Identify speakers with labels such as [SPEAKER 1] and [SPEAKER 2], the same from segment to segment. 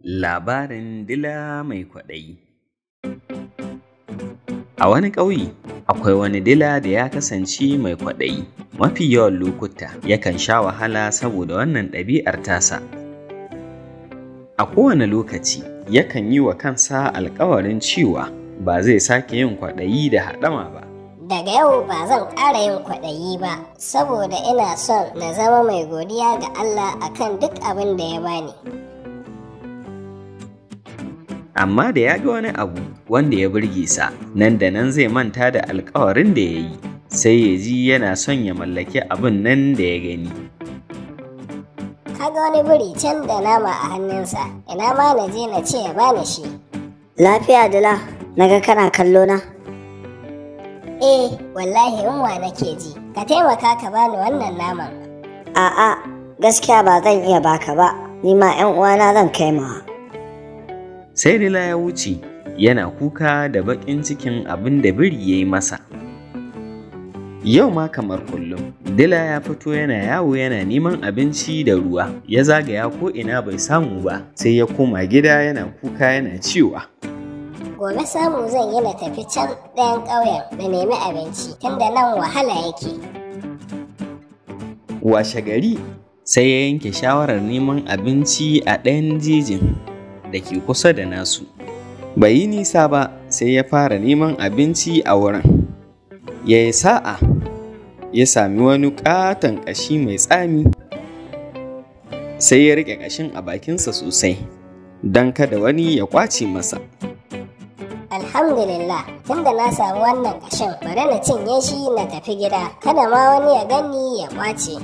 [SPEAKER 1] Labarin dila mai kwaɗayi. A wani ƙauye, akwai wani dila da ya kasance mai kwaɗayi. Mafi yawan lokuta, yakan sha wahala saboda wannan ɗabi'ar tasa. A kowane lokaci, yakan yi wa kansa alƙawarin cewa ba zai sake yin kwaɗayi da haɗama ba.
[SPEAKER 2] Daga yau ba zan ƙara yin kwaɗayi ba, saboda ina son na zama mai godiya ga Allah akan duk abin da ya bani.
[SPEAKER 1] Amma da ya ga wani abu wanda ya burge sa, nan da nan zai manta da alƙawarin da ya yi, sai ya ji yana son ya mallaki abin nan da ya gani.
[SPEAKER 2] Ka ga wani biri can da nama a hannunsa, ina ma na je na ce ya bani shi.
[SPEAKER 3] Lafiya dila, naga kana kallo na.
[SPEAKER 2] Eh, wallahi yunwa nake ji, ka taimaka ka bani wannan naman.
[SPEAKER 3] A'a, gaskiya ba zan iya baka ba, ni ma 'yan uwana zan kai mawa.
[SPEAKER 1] Sai dila ya wuce, yana kuka da baƙin cikin abin da biri ya yi masa. Yau ma kamar kullum, dila ya fito yana yawo yana neman abinci da ruwa, ya zagaya ko'ina bai samu ba, sai ya koma gida yana kuka yana cewa,
[SPEAKER 2] Gobe samu zan yi na tafi can ɗayan ƙauyen na nemi abinci, tunda nan wahala yake.
[SPEAKER 1] Washe gari sai ya yanke shawarar neman abinci a ɗayan jejin da ke kusa da nasu. Bai yi nisa ba sai ya fara neman abinci a wurin. Ya yi sa'a, ya sami wani ƙaton ƙashi mai tsami. Sai ya riƙe ƙashin a bakinsa sosai, don kada wani ya ƙwace masa.
[SPEAKER 2] Alhamdulillah, tunda na samu wannan ƙashin, bari na cinye shi na tafi gida, kada ma wani ya gani ya ƙwace.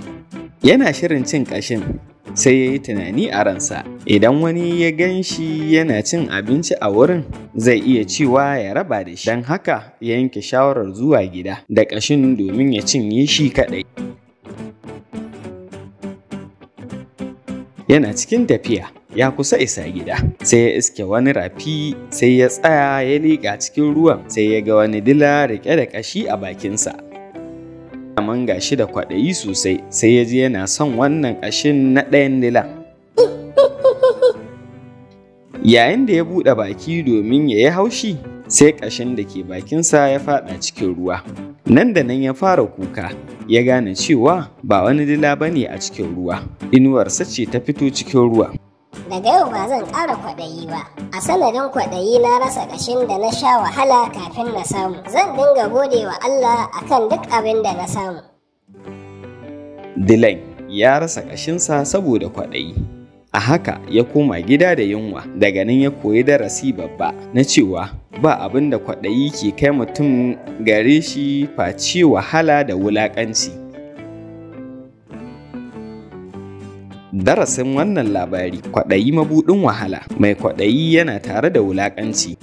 [SPEAKER 1] Yana shirin cin ƙashin, sai ya yi tunani a ransa, idan wani ya gan shi yana cin abinci a wurin, zai iya cewa ya raba da shi. Don haka ya yanke shawarar zuwa gida da ƙashin domin ya cinye shi kaɗai. Yana cikin tafiya, ya kusa isa gida, sai ya iske wani rafi, sai ya tsaya ya leƙa cikin ruwan, sai ya ga wani dila riƙe da ƙashi a bakinsa. Daman ga shi da kwaɗayi sosai, sai ya ji yana son wannan ƙashin na ɗayan dilan. Yayin da ya buɗe baki domin ya yi haushi, sai ƙashin da ke bakinsa ya faɗa cikin ruwa. Nan da nan ya fara kuka, ya gane cewa ba wani dila ba ne a cikin ruwa, inuwarsa ce ta fito cikin ruwa.
[SPEAKER 2] Daga yau ba zan ƙara kwaɗayi ba, a sanadin kwaɗayi na rasa ƙashin da na sha wahala kafin na samu. Zan dinga gode wa Allah akan duk abin da na samu.
[SPEAKER 1] Dilan ya rasa ƙashinsa saboda kwaɗayi. A haka ya koma gida da yunwa, daga nan ya koyi darasi babba na cewa ba abin da kwaɗayi ke kai mutum gare shi face wahala da wulaƙanci. Darasin wannan labari, kwaɗayi mabuɗin wahala, mai kwaɗayi yana tare da wulaƙanci.